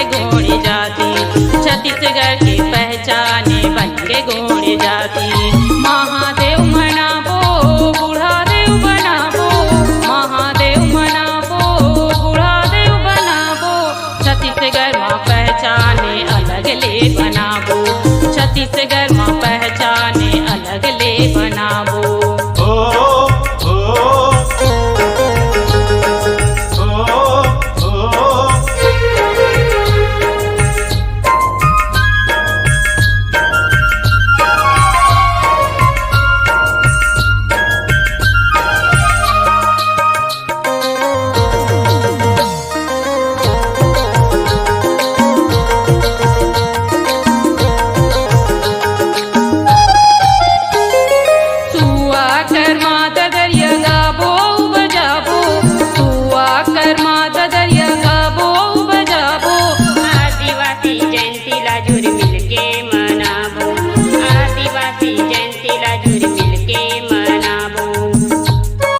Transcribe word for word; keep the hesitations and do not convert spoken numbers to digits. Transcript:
गोंड़ी जाति, छत्तीसगढ़ के पहचाने बन के गोंड़ी जाति। महादेव मनाबो, बूढ़ा देव बनाबो, महादेव मनाबो, बूढ़ा देव बनाबो। छत्तीसगढ़ मा पहचाने अलग ले बनाबो, छत्तीसगढ़ मा पहचाने अलग ले